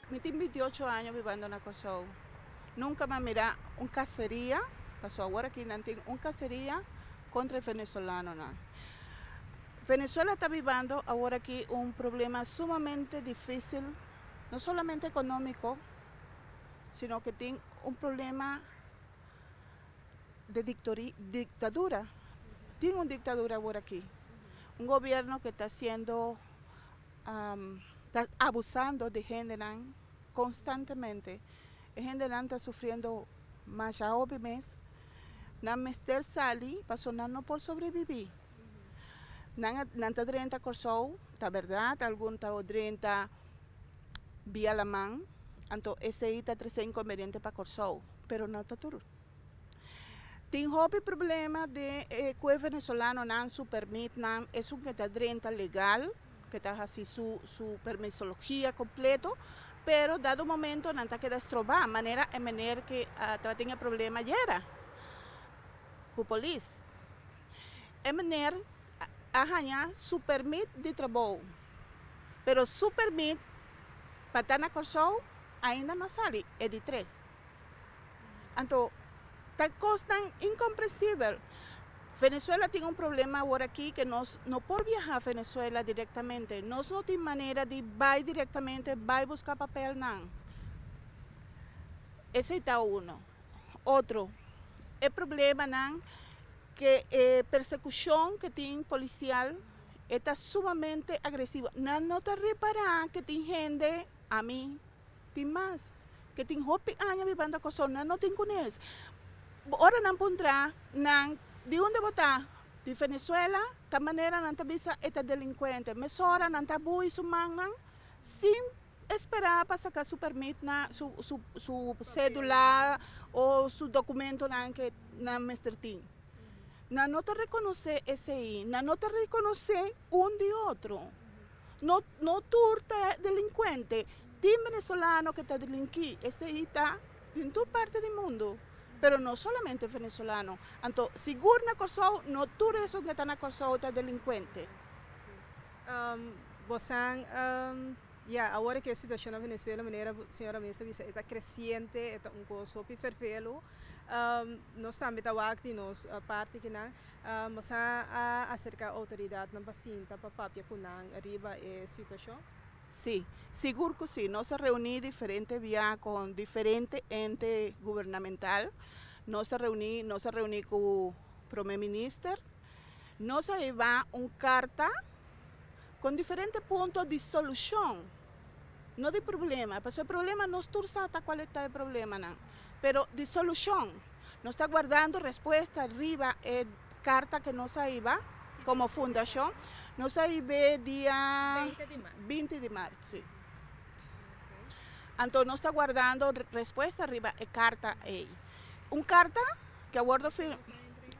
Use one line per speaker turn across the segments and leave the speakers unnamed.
Mi tin 28 aña bibando na Kòrsou. Nunka m'a mira un kaseria, pasó awor aki nan tin un kaseria kontra e venezolanonan. Venezuela ta bibando awor aki un problema sumamente difísil, no solamente ekonómiko, sino ku tin un problema di diktadura. Tin un diktadura awor aki. Un gobièrnu ku ta siendo ta abusando di hendenan konstantemente. E hendenan ta sufriendo masha hopi mes. Nan mester sali pasobra nan no por sobrebibí. Nan nan ta drenta Kòrsou, ta bèrdat, algun ta drenta via laman, anto esei ta trese inkonveniente pa Kòrsou, pero no ta tur. Tin hopi problema de ku e venezolanonan su pèrmitnan, esun ku ta drenta legal, ku ta hasi su su permisologia kompleto, pero dado momento nan ta keda strobá, manera e mener ku tabatin e problema ayera ku polis. E mener a haña su pèrmit di trabou, pero su pèrmit pa ta na Kòrsou ainda no a sali, e di tres. Anto ta kosnan inkomprensibel. Venezuela tin un problema awor aki ku nos no por biaha Venezuela direktamente. Nos no tin manera di bai direktamente bai buska papelnan. Esei ta uno. Otro, e problemanan ku e persekushon ku tin polisial e ta sumamente agresivo. Nan no ta repará ku tin hende, ami tin mas ke tin hopi aña bibando Kòrsou, nan no tin kunes. Ora nan puntra nan di unda bo ta, di Venezuela, ta manera nan ta bisa e ta delinkuente. Mesora nan ta bui su mannan sin espera pa saka su permit na su su su sedula o su dokumentonan ke nan mester tin. Nan no ta rekonosé esei, nan no ta rekonosé un di otro. No no tur ta delinkuente. Tin venezolano ku ta delinkí, esei ta den tur parti di mundu, pero no solamente venezolano. Anto sigur na Kòrsou no tur esun ku ta na Kòrsou ta delinkuente.
Bosan, ya, awor ku e situashon na Venezuela manera señora mes a bisa e ta kresiente, e ta un kos hopi fervelo. Nos tambe ta wak di nos parti kinan. Nos a aserká outoridatnan pa sinta pa papia ku nan riba e situashon?
Sí, sigur ku sí. Nos a reuní diferente bia kon diferente ente gubernamental. Nos a reuní, nos a reuní ku Prome Minister. Nos a hiba un karta kon diferente punto di solushon, no di problema, pasobra e problema nos tur sa ta kual ta e problemanan, pero di solushon. Nos ta guardando respuesta riba e karta ku nos a hiba komo fundashon. Nos a hib'é dia 20 di mart, si. Anto nos ta guardando respuesta riba e karta ei. Un karta ku a wòrdu firmá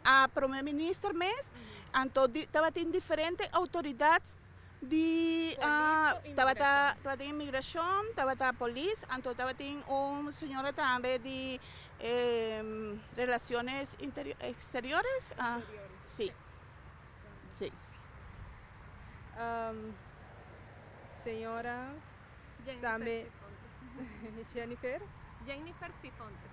a Prome Minister mes, anto tabatin diferente outoridat di tabata tabatin inmigrashon, tabata polis, anto tabatin un señora tambe di relaciones exteriores, si, si.
Señora tambe Jennifer.
Jennifer Sifontes.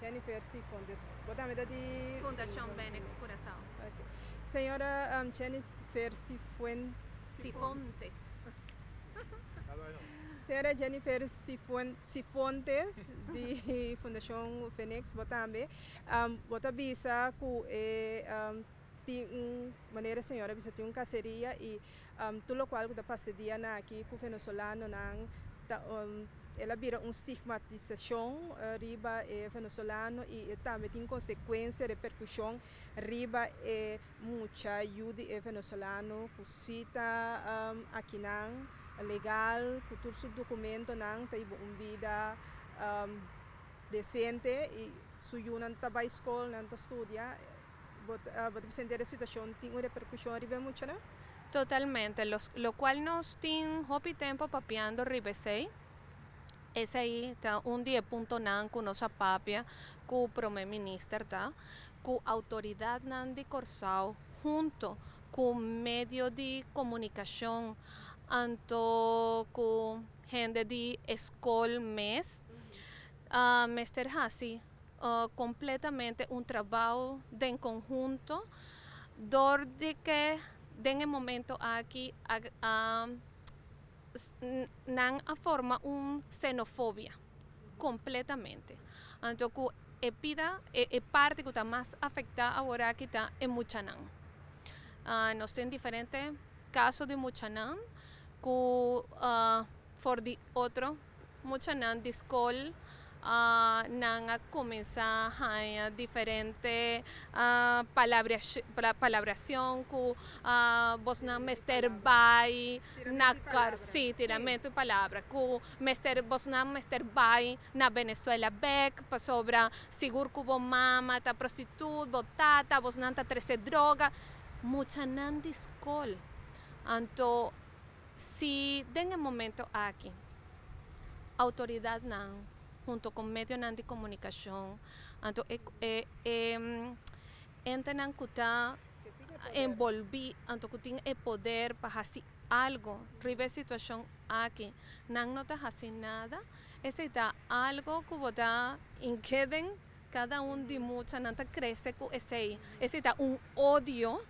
Jennifer Sifontes. Bo tambe ta di
Fundashon Benex Curaçao.
Ok. Señora Jennifer Sifuen
Sifontes.
Señora Jennifer Sifuen Sifontes di Fundashon Fenex bo tambe bo ta bisa ku e tin un manera señora bisa tin un kaseria i tur lokual ku ta pasa e dianan aki ku venezolanonan ta el a bira un stigmatisashon riba e venezolano i e tambe tin konsekuensia reperkushon riba e mucha yu di e venezolano ku si ta akinan legal ku tur su dokumentonan ta hiba un bida desente i su yunan ta bai skol nan ta studia. Bo ta bo ta presente e situacion tin un repercusion riba e muchanan?
Totalmente, los locual nos tin hopi tempo papiando riba esey, esey ta un di e puntonan cu nos a papia cu Prome Minister ta cu autoridadnan di Corsou hunto cu medio di comunicacion. Anto ku hende di skol mes mester hasi kompletamente un trabou den konhunto dor di ke den e momento aki nan a forma un xenofobia kompletamente. Anto ku e pida e parti ku ta mas afektá aworaki ta e muchanan. Nos tin diferente kaso di muchanan ku for di otro muchanan di skol nan a kuminsá haña diferente palabrashon ku bosnan mester bai na sí, tiramentu di palabra ku mester bosnan mester bai na Venezuela bèk pasobra sigur ku bo mama ta prostitut, bo tata, bosnan ta trese droga. Muchanan di skol. Anto si den e momento aki outoridatnan hunto ku medionan di komunikashon anto e e e entenan ku ta enbolbí anto ku tin e poder pa hasi algo riba e situashon aki nan no ta hasi nada, esei ta algo ku bo ta inkeden kada un di muchanan ta krese ku esei. Esei ta un odio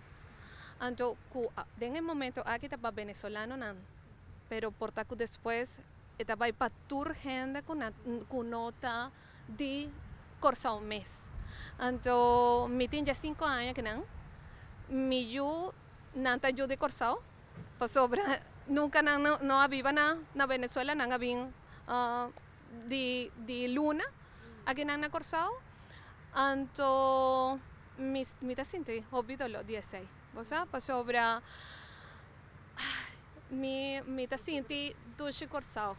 anto ku den e momento aki ta pa venezolanonan, pero por ta ku despues e ta bai pa tur hende ku na ku no ta di Kòrsou mes. Anto mi tin diesinko aña kinan mi yu nan ta yu di Kòrsou pasobra nunka nan no a biba na na Venezuela, nan a bin di di luna akinan na Kòrsou. Anto mi mi ta sinti hopi doló di esei, bo sa, pasobra mi mi ta sinti dushi Kòrsou.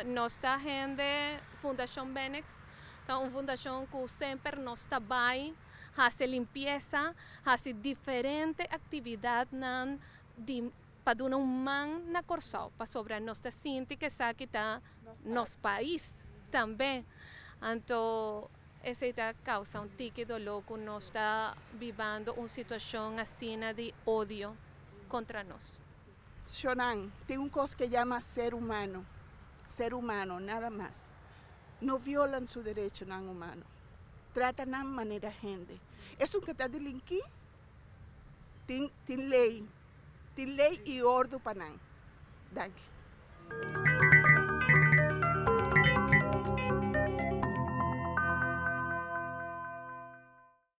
Nos ta hende Fundashon Benex ta un fundashon ku semper nos ta bai hasi limpiesa, hasi diferente aktividatnan di pa duna un man na Kòrsou, pasobra nos ta sinti ku esaki ta nos pais tambe. Anto esei ta kousa un tiki doló ku nos ta bibando un situashon asina di odio kontra nos.
Shonan, tin un kos ke yama ser humano, ser humano, nada mas. No violan su derechonan humano. Trata nan manera hende. Esun ke ta delinkí, tin tin lei, tin lei i ordu pa nan. Danki.